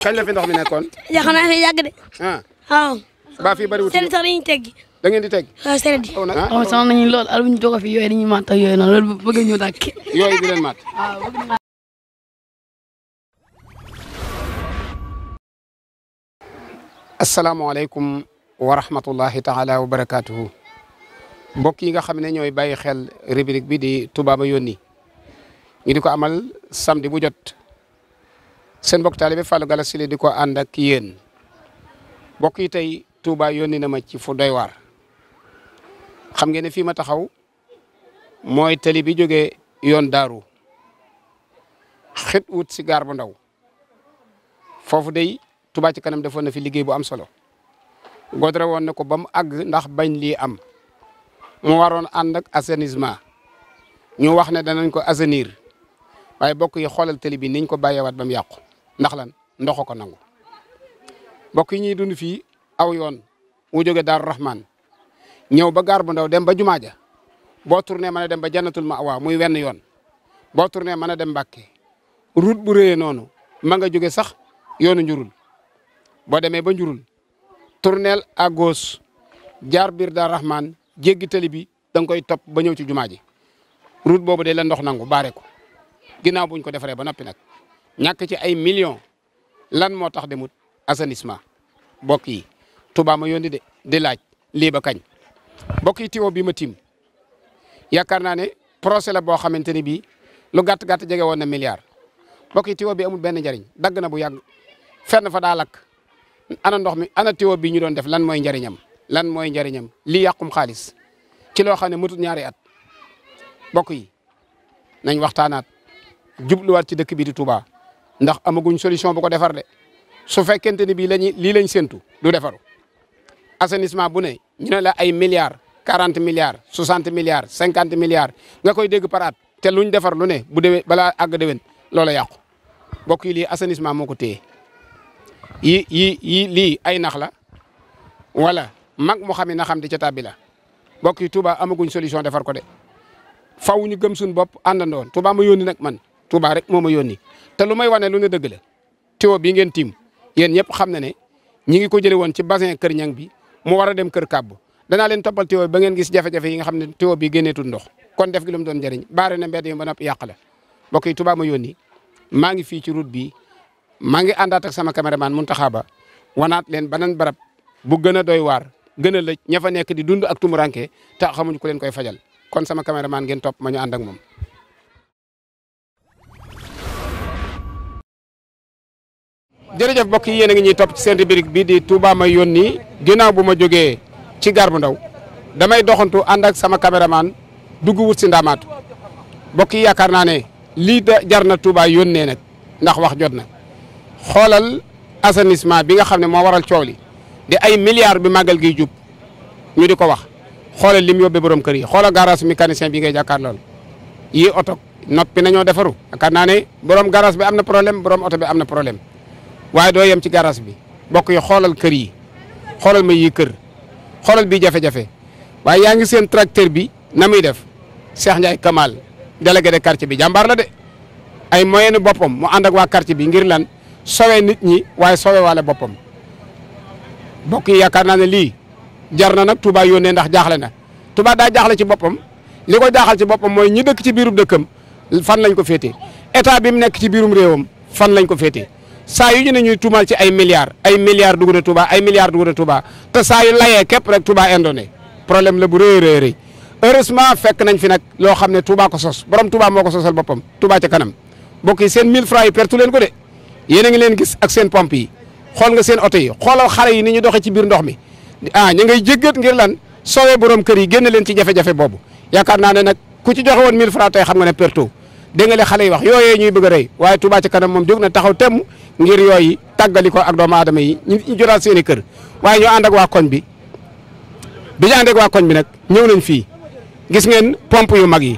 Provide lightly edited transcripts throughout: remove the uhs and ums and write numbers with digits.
kañ la fi ndox mi nekkoon. yaakaar naa fi yàgg de. waaw. ba fii bëriwul seen sax dañuy teggi. da ngeen di teggi. waaw seen di. waaw sonn nañu lool al bu ñu jóge fi yooyu dañuy màtt ak yooyu noonu loolu bëgg ñu tàkk. yooyu di leen màtt. asalaamaaleykum wa rahmatullahi taala wa barakaatuhu. mbokk yi nga xam ne ñooy bàyyi xel rubrique bi di Touba ma yónni ñu di ko amal samedi bu jot seen mbokk taalibe Fallou Galass Syll di ko ànd ak yéen mbokk yi tey Touba yónni na ma ci fu doy waar. xam ngeen ne fii ma taxaw mooy tali bi jógee yoon daaru xet wut si gaar bu ndaw foofu day Touba ci kanam defoon na fi liggéey bu am solo godre woon na ko ba mu àgg ndax bañ lii am mu waroon ànd ak assainissement ñu wax ne danañ ko assainir waaye bokk yi xoolal tali bi niñ ko bàyyeewaat ba mu yàqu ndax lan ndox ko nangu bokk yi ñuy dund fii aw yoon wu jóge Daaru Rahman ñëw ba gaar bu ndaw dem ba jumaa ja boo tourné mën a dem ba jannatul ma'wa muy wenn yoon boo tourné mën a dem Mbàkke route bu rëyee noonu ma nga jóge sax yoonu njurul boo demee ba njurul tournel à gauche jaar biir Daaru Rahman jéggi tali bi da nga koy topp ba ñëw ci jumaa ji route boobu de la ndox nangu baare ko ginnaaw buñ ko defaree ba noppi nag ñàkk ci ay millions lan moo tax demut assainissement mbokk yi Touba ma yónni de di laaj lii ba kañ mbokk yi tiwo bi ma tiim yaakaar naa ne procès la boo xamante ni bii lu gàtt-gàtt jege woon na milliard mbokk yi tiwo bi amul benn njariñ dagg na bu yàgg fenn fa daa lakk ana ndox mi ana tiwo bi ñu doon def lan mooy njariñam lan mooy njariñam lii yàqum xaalis ci loo xam ne matut ñaari at mbokk yi nañ waxtaanaat jubluwaat ci dëkk bi di Touba ndax amaguñ solution bu ko defar de su fekkente ni bii lii lañ séntu du defaru assainissement bu ne ñu ne la ay milliards 40 milliards 60 milliards 50 milliards nga koy dégg par at te luñ defar lu ne bu déwee balaa àgg déwén loola yàqu mbokk yi lii assainissement moo ko téye lii ay nax la wala mag mu xam ne na xam di ca tàbbi la mbokk yi Touba amaguñ solution defar ko de faw ñu gëm suñu bopp àndandoon Touba ma yónni nag man Touba rek moo ma yónni te lu may wane lu ne dëgg la tiwo bii ngeen tiim yéen ñëpp xam na ne ñi ngi ko jëlee woon ci bassin Kër Ñang bi mu war a dem Kër Kàbbu danaa leen toppal tiwo ba ngeen gis jafe-jafe yi nga xam ne tiwo bi génneetul ndox kon def gi lu mu doon njëriñ baare na mbedd yi ba noppi yàq la mbokk yi Touba ma yónni maa ngi fii ci route bi maa ngi àndaat ak sama caméraman Muntaxa Ba wanaat leen beneen barab bu gën a doy waar gën a lëj ña fa nekk di dund ak tumuranke te xamuñ ku leen koy fajal kon sama caméraman ngeen topp ma ñu ànd ak moom. jërëjëf mbokk yi yéen a ngi ñuy topp ci seen rubrique bi di Touba ma yónni ginnaaw bu ma jógee ci gaar bu ndaw damay doxantu ànd ak sama caméraman dugg wut si ndaamaatu mbokk yi yaakaar naa ne lii da jar na Touba yónnee nag ndax wax jot na xoolal assainissement bi nga xam ne moo waral coow li di ay milliards bi màggal gi jub ñu di ko wax xoolal lim yóbbee borom kër yi xoolal garage mécanicien bi ngay jàkkaar lool yii oto noppi nañoo defaru yaakaar naa ne borom garage bi am na problème borom oto bi am na problème waaye doo yem ci garage bi mbokk yi xoolal kër yi xoolal ma yii kër xoolal bii jafe-jafe waaye yaa ngi seen tracteur bi na muy def Cheikh Ndiaye Kamal délégué de quartier bi jàmbaar la de ay moyens boppam mu ànd ak waa quartier bi ngir lan sowe nit ñi waaye sowe waale boppam mbokk yi yaakaar naa ne lii jar na nag Touba yónnee ndax jaaxle na Touba daa jaaxle ci boppam li ko jaaxal ci boppam mooy ñi dëkk ci biirum dëkkam fan lañ ko féetee état bi mu nekk ci biirum réewam fan lañ ko féetee saa yu ñu ne ñuy tuumal ci ay milliards dugg na Touba ay milliards dugg na Touba te saa yu layee képp rek Touba indone problème la bu rëy a rëy heureusement fekk nañ fi nag loo xam ne Touba ko sos borom Touba moo ko sosal boppam Touba ca kanam mbokk yi seen 1000 francs yi pertu leen ko de yéen a ngi leen gis ak seen pompe yi xool nga seen oto yi xoolal xale yi ni ñu doxee ci biir ndox mi ñu ngay jéggat ngir lan soowee borom kër yi génn leen ci jafe-jafe boobu yaakaar naa ne nag ku ci joxe woon 1000 francs tey xam nga ne perto dégg nga le xale yi wax yooyee ñuy bëgg a rey waaye Touba ca kanam moom jóg na taxaw temm ngir yooyu tàggali ko ak doomu aadama yi ñu jotaat seen i kër waaye ñu ànd ak waa koñ bi ñu ànd ak waa koñ bi nag ñëw nañ fii gis ngeen pompe yu mag yi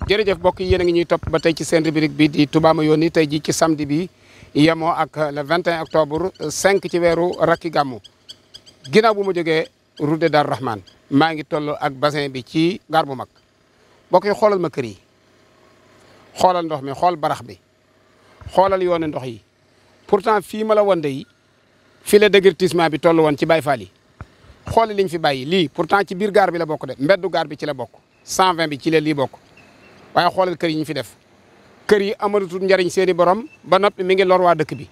jërëjëf mbokk yi yéen a ngi ñuy topp ba tey ci seen rubrique bi di Touba ma yónni tey ji ci samedi bi yemoo ak le 21 octobre 5 ci weeru rakki gàmmu ginnaaw bu ma jógee route de Darou Rahman maa ngi toll ak bassin bi ci gaar bu mag bokk yi xoolal ma kër yi xoolal ndox mi xool barax bi xoolal yoonu ndox yi pourtant fii ma la wande yi fii la déguerpissement bi toll woon ci Baye Fall yi xooli liñ fi bàyyi lii pourtant ci biir gaar bi la bokk de mbeddu gaar bi ci la bokk 120 bi ci la lii bokk waaye xoolal kër yi ñu fi def kër yi amalutul njariñ seeni borom ba noppi mi ngi lor waa dëkk bi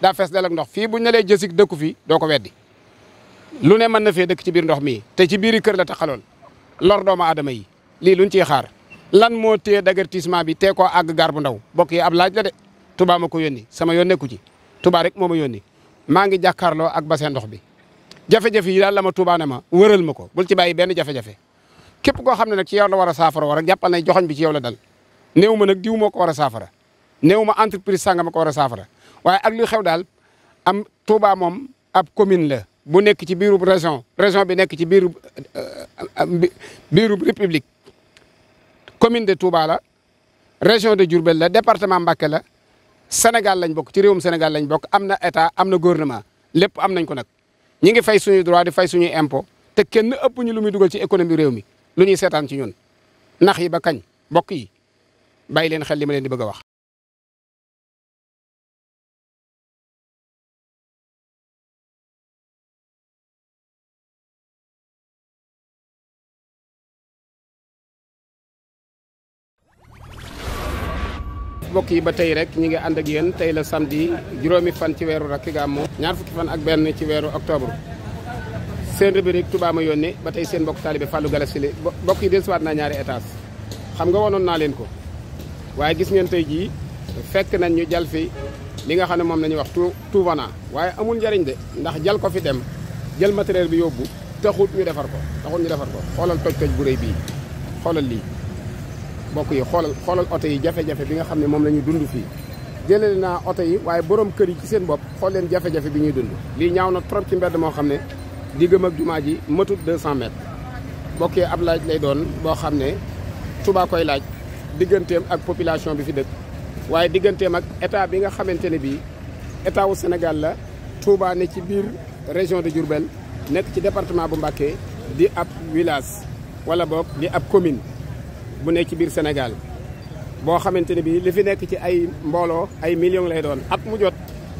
daa fees del ak ndox fii buñ ne lee jësig dëkku fi doo ko weddi lu ne mën na fee dëkk ci biir ndox mi te ci biiri kër la taxaloon lor doomu aadama yi lii luñ ciy xaar lan moo téye déguerpissement bi tee koo àgg gaar bu ndaw bokk yi ab laaj la de Touba ma ko yónni sama yoon nekku ci Touba rek moo ma yónni maa ngi jàkkaarloo ak bassin ndox bi jafe-jafe yi daal la ma Touba ne ma wëral ma ko bul ci bàyyi benn jafe-jafe képp koo xam ne nag ci yow la war a saafara war a jàppal na joxoñ bi ci yow la dal néew ma nag diw moo ko war a saafara néew ma entreprise sànga ma ko war a saafara waaye ak lu xew daal am Touba moom ab commune la bu nekk ci biiru région bi nekk ci biiru république commune de Touba la région de Diourbel la département Mbacké la Sénégal lañ bokk ci réewum Sénégal lañ bokk am na état am na gouvernement lépp am nañ ko nag ñi ngi fay suñuy droit di fay suñuy impôt te kenn ëpp ñu lu muy dugal ci économie réew mi lu ñuy seetaan ci ñun nax yi ba kañ mbokk yi bàyyi leen xel li ma leen di bëgg a wax. mbokk yi ba tey rek ñi ngi ànd ak yéen tey la samedi juróomi fan ci weeru rakki gàmmu ñaar fukki fan ak benn ci weeru octobre seen rubrique Touba ma yónni ba tey seen mbokk taalibe Fallou Galass Syll mbokk yi dellusiwaat naa ñaari étage xam nga wonoon naa leen ko waaye gis ngeen tey jii fekk nañ ñu jal fi li nga xam ne moom la ñuy wax tout venant waaye amul njariñ de ndax jal ko fi dem jël matériel bi yóbbu taxut ñu defar ko xoolal toj-toj bu rëy bii xoolal lii mbokk yi xoolal oto yi jafe-jafe bi nga xam ne moom la ñu dund fii jëlee naa oto yi waaye borom kër yi ci seen bopp xool leen jafe-jafe bi ñuy dund lii ñaaw na trop ci mbedd moo xam ne diggam ak jumaa ji matut 200 mètres mbokk yi ab laaj lay doon boo xam ne Touba koy laaj digganteem ak population bi fi dëkk waaye digganteem ak état bi nga xamante ne bii état wu Sénégal la Touba ne ci biir région de Diourbel nekk ci département bu Mbacké di ab village wala boog di ab commune bu nekk ci biir Sénégal boo xamante ne bii li fi nekk ci ay mbooloo ay millions lay doon at mu jot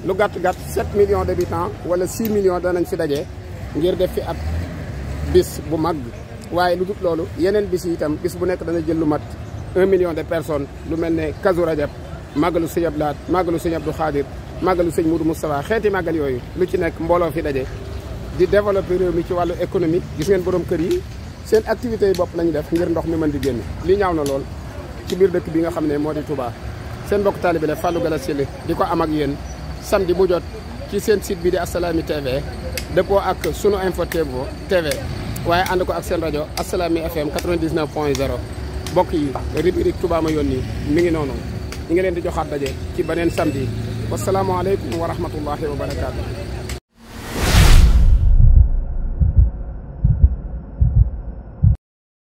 lu gàtt-gàtt 7 millions d'habitants wala 6 millions danañ fi daje ngir def fi ab bis bu mag waaye lu dul loolu yeneen bis yi itam bis bu nekk dana jël lu mat 1 million de personnes lu mel ne Kazu Rajab màggalu sëñ Abdou Lahad màggalu sëñ Abdou Khadir màggalu sëñ Moudou Moustapha xeeti màggal yooyu lu ci nekk mbooloo fi daje di développer réew mi ci wàllu économique gis ngeen borom kër yi seen activités yi bopp lañu def ngir ndox mi mën di génn li ñaaw na lool ci biir dëkk bi nga xam ne moo di Touba seen mbokk taalibe la Fallou Galass Syll di ko am ak yéen samedi bu jot ci seen site bi di Assalaamy TV dëppoo ak sunu info TV waaye ànd ko ak seen rajo Assalaamy FM 99.0 mbokk yi rubrique Touba ma yónni mi ngi noonu ñu ngi leen di joxaat daje ci beneen samedi wasalaamualeykum wa rahmatullahi wa barakaatu.